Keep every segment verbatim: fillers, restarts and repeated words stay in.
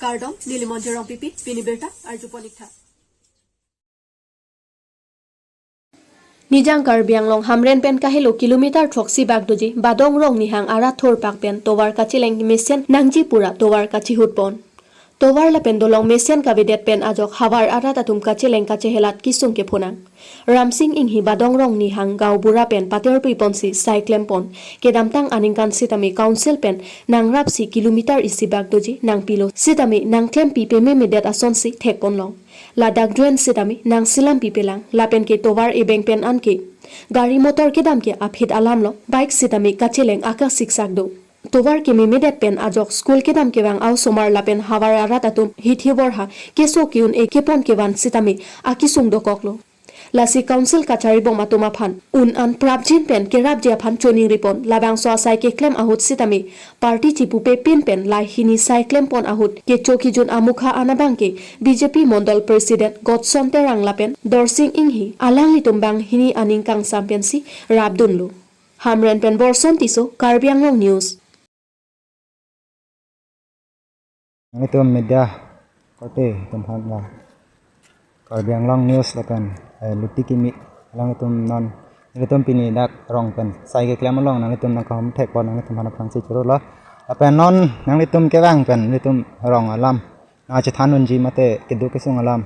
Kardom, neli Monjir Rongpipi, pini birta arjupon ik tha. Nijang Karbi Anglong Hamren pen kahelo kilometer throksi bak doji Badong Rong Nihang arat thurpak pen tovar kacheleng mesen nangji pura tovar kachihutpon. Tovar lapen dolong mesen kavedet pen ajok havar arat atum kacheleng kachehelat kesung kephonang. Ramsing Inghi Badong Rong Nihang gaonbura pen paterpiponsi sai klempon. Kedamtang aningkan sitame council pen nangrapsi kilometer isi bak doji nangpilo sitame nangklempi pememedet asonsi thekponlong. Ladak drain sitame nangselam pipelang lapen ke tovar ebeng pen anke gari motor kedam ke aphit alamlo, bike sitame kacheleng akasiksak do. Tovar kememedet pen ajok school kedam kevang a-osomar lapen havar arat atum hithi vorha keso ke-un-e kepon kevan sitame akesung dokoklo. Lasi council kacharibom atum aphan un an prapjin pen kerapji aphan choningripon, labangso asai keklem ahut sitame party chipupe pin pen lahini sai klempon ahut kecho kejun amukha an abang ke B J P Mondol President Godson Terang lapen Dorsing Inghi, alanglitum banghini aning kangsam pensi rapdunlo. Hamren pen Borson Tisso, Karbi Anglong News. Nanglitum media korte atum aphan la Karbi Anglong News lapen, eh, Luti Kimi alangtum non nanglitum pini dak rong pen sai keklem along nanglitum nangkahumthekpon, nanglitum aphan aphrangsi chorolo. Lapen non nanglitum kevang pen nanglitum rong alam nangchethan unji mate keduk kesung alam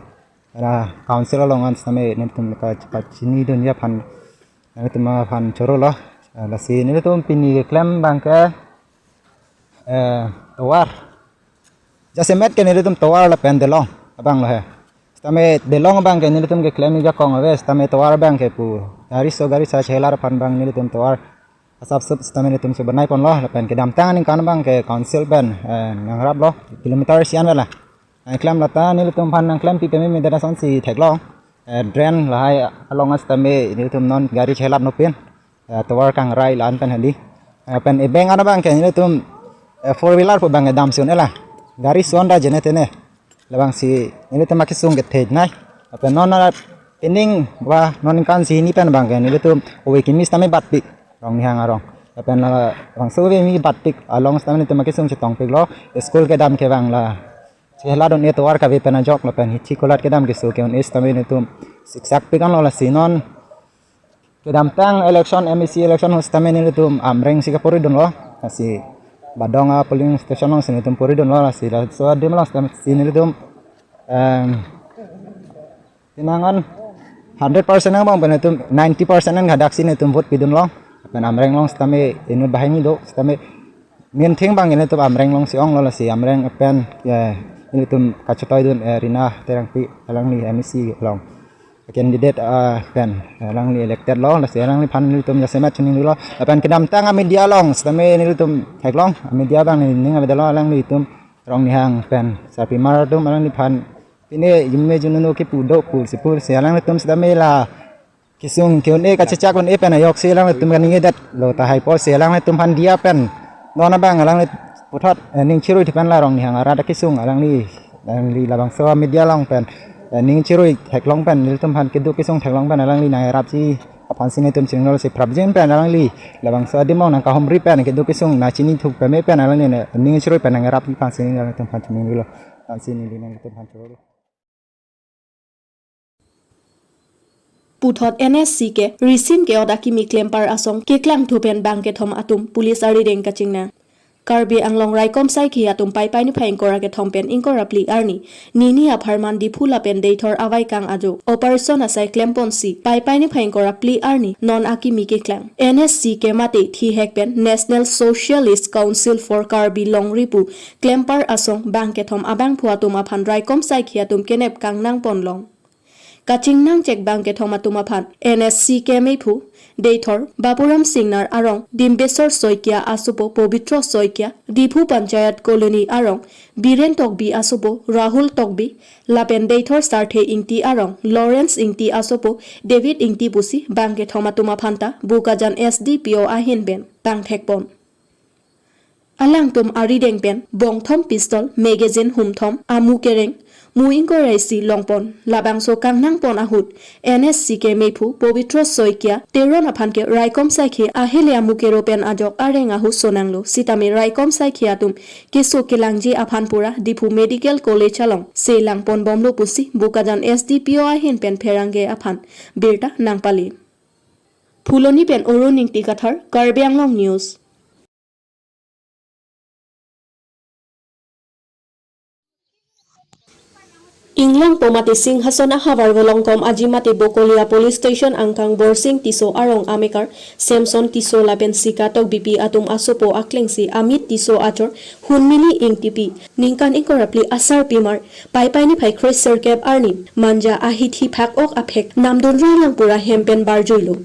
ra council along an sitame nanglitum ka, kachinidunji aphan nanglitum aphan chorolo. Eh, lasi nanglitum pini keklem abang ke, eh, tovar. Jasemet ke nelitum tovar lapen delong abang lo he. Sitame delong abang ke nelitum keklem jakong ave, sitame tovar abang ke pu gari so gari sa chelar aphan abang nelitum tovar asapsap sitame nelitum chobanaipon lo, lapen kedamtang aningkan abang ke council pen, eh, nangraplo kilometer isi an vela. Nangklem lata nelitum aphan nangklempi pememedet asonsi theklong. Eh, drain lahai along sitame nelitum non gari chelat nopin. Eh, tovar kangrai la-an pen hadi. Eh, pen ebeng an abang ke nelitum, eh, four wheeler pu abang ke damsi un-e la. Gari so-an ta jene tene. Labangsi nelitum akesung kethenei. Lapen non ara pining ba non aningkan isi hini pen abang ke nelitum ove kimi sitame batpik. Rong Nihang arong. Lapen labangso ove kimi batpik along sitame nelitum akesung chetongpiklo. School kedam kevang la cheladun-e tovar kave pen ajok lapen hithi kolat kedam keso ke-un-e sitame nelitum siksak pikanlo, lasi non kedamtang election, M A C election ahut sitame nelitum Amreng si kaporidunlo, lasi Badong a-polling station alongsi nelitum poridunlo, lasi laso adim along sitame si nelitum, em, tinangan hundred percent angbong pen nelitum ninety percent an hadaksi nelitum vote pidunlo. Lapen Amreng along sitame inut banghini do sitame main thing abang nelitum Amreng alongsi onglo, lasi Amreng pen, eh, nelitum kachetoidun, eh, Rina Terangpi alangli M A C along candidate, ah, pen, eh, alangli elected lo, lasi alangliphan nelitum jasemet choningrilo. Lapen kedamtang a-media along sitame nelitum theklong, a-media abang nening avedetlo, alanglitum Rong Nihang pen sarpimar atum alangliphan pine jime jununo kipu do pu si pu si alanglitum sitame la kesung ke-un-e kachechak un-e pen ajoksi alanglitum kaningjedetlo tahai pusi alanglitum aphan diya pen non abang alangli puthot, eh, ning chirui tipen la Rong Nihang arat akesung alangli, alangli labangso media along pen, eh, ning chirui theklong pen nelitum aphan keduk kesung theklong pen alangli nangrapji aphansi nelitum chingnol si prapjin pen alangli labangso adim along nangkahumri pen keduk kesung nangchinithu peme pen alangli ning chirui pen nangrapji aphansi nelitum aphan chiningrilo, aphansi neli nelitum aphan choro. Puthot N S C ke risim ke-ot akimi klempar asong keklangthu pen bang kethom atum police arideng kachingnang. Karbi Anglong raikom saikhi atum Paipai niphai ingkoi ra kethom pen ingkoi ra phli arni, nini apharman Diphu lapen Deithor avaikang ajo operation asai klemponsi Paipai niphai ingkoi ra phli arni non akimi keklang. N S C ke mate thihek pen National Socialist Council for Karbi Longri pu klempar asong bang kethom abangphu atum aphan raikom saikhi atum kenep kangnangponlong. Kachingnangchek bang kethom atum aphan N S C ke mephu, Deithor, Bapuram Singnar arong, Dimbeswar Saikia asopo Pobitro Saikia, Diphu Panchayat Colony arong, Biren Tokbi asopo Rahul Tokbi, lapen Deithor Sarthe Ingti arong, Lawrence Ingti asopo David Ingti pusi bang kethom atum aphanta Bokajan S D P O ahin pen bang thekpon. Alangtum arideng pen bongthom pistol, magazine humthom, amu kereng, Mu ingkoi ra isi longpon labangso kangnangpon ahut N S C K mephu Pobitro Saikia Teron aphan ke raikom saikhi ahele amukero pen ajok areng ahut sonanglo sitame raikom saikhi atum keso kelangji aphan pura Diphu Medical College along se langponbomlo pusi Bokajan S D P O ahin pen pherangke aphan birta nangpale. Phuloni pen Arun Ingti Kathar, Karbi Anglong News. Inglongpo mate Singhason ahavar Volongkom aji mate Bokolia Police Station angkang Borsing Tisso arong amekar Samson Tisso lapen Sika Tokbipi atum asopo aklengsi Amit Tisso achor Hunmili Ingtipi ningkan ingkoi ra phli asarpimar Paipai niphai kre sirkep arni Manja ahithi phak-ok aphek namdun railang pura hem pen barjuilo.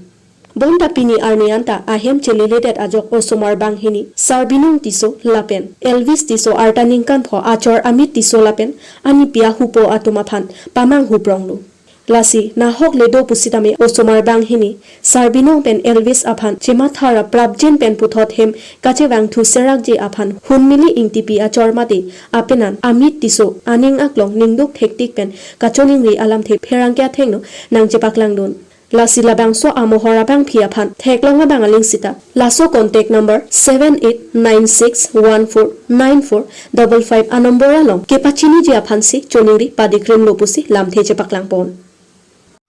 Bonta pini arni anta ahem cheleledet ajok osomar banghini Sarbinong Tisso lapen Elvis Tisso arta ningkan pho achor Amit Tisso lapen anipi ahupo atum aphan pamanghu pronglo. Lasi nahok le do pusitame osomar banghini Sarbinong pen Elvis aphan chemathara prapjin pen puthot hem kachevangthu serakji aphan Hunmili Ingtipi achor mate apenan Amit Tisso aning aklong ningduk thektik pen kachoningri alamthe pherangke athengno nangchepaklangdun. Lasi labangso amohor abangpi aphan theklong abang aling sita laso contact number seven eight nine six one four nine four double five anumber along kepachiniji aphansi choningri padikrimlo pusi lamthe chepaklangpon.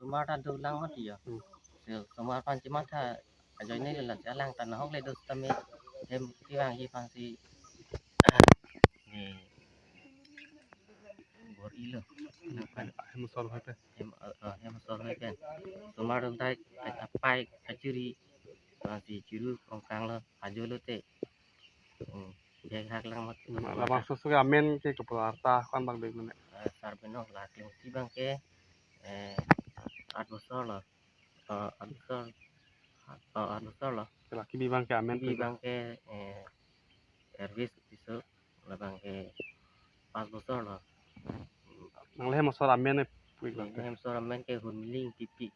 Osomar ta dolang mati ya. Hmm. Osomar aphan chematha ajoine le lang, alang ta nahok le do sitame hem kevangji aphansi, eh, bor-ilo. Hem asor hoi pen. Hem, eh, eh, hem asor hoi pen. Osomar atum ta apai kachiri, aphansi chiru kongkanglo, ajolo te. Hmm, bek haklang mat. Labangso ke amen ke kopi arta ko-an bang bek mane? Eh, Sarbinong, la aklengsi abang ke, eh, aat bosor lo. Eh, aat bosor. Eh, aat bosor lo. Lake kebi abang ke amen kebi abang ke, eh, Elvis Tisso, labang ke pas bosor lo. Nang le hem asor amen e puik lo. Hem asor amen ke Hunmili Ingtipi.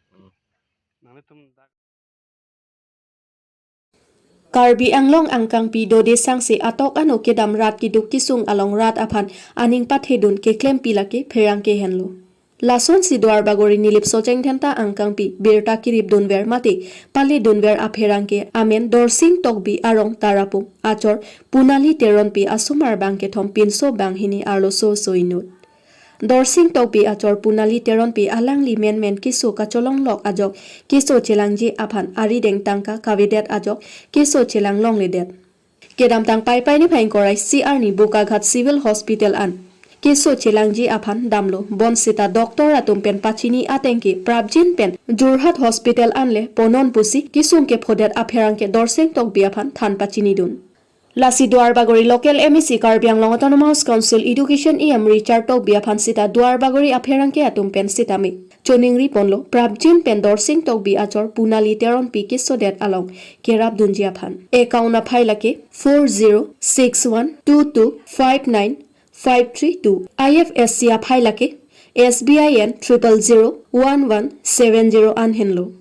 Hmm. Nanglitum dak Karbi Anglong angkangpi dode sangse atok ano kedam rat keduk kesung along rat aphan aning pathedun keklempi lake pherangke henlo. Lasonsi Duarbagori Nilip Socheng Dhenta angkangpi birta kiripdunver mate paledunver apherangke amen Dorsing Tokbi arong Tarapung, achor Punali Teronpi, asomar bang kethom, pinso banghini, arloso so inut. Dorsing Tokbi achor Punali Teronpi alangli menmen keso kacholonglok ajok keso chelangji aphan arideng tangka kavedet ajok keso chelang longledet. Kedamtang Paipai niphai ingkoi ra isi arni Bokaghat Civil Hospital an keso chelangji aphan damlo, bonsita doctor atum pen pachini ateng ke prapjin pen Jorhat Hospital an le ponnon pusi kesung kephodet apherangke Dorsing Tokbi aphan than pachinidun. Lasi Duarbagori Local M A C, Karbi Anglong Autonomous Council Education E M Richard Tokbi aphan sita Duarbagori apherangke atum pen sitame choningri ponlo, prapjin pen Dorsing Tokbi achor Punali Teronpi kesodet along kerapdunji aphan. Account aphai lake four zero six one two two five nine five three two, I F S C aphai lake S B I N triple zero one one seven zero an henlo.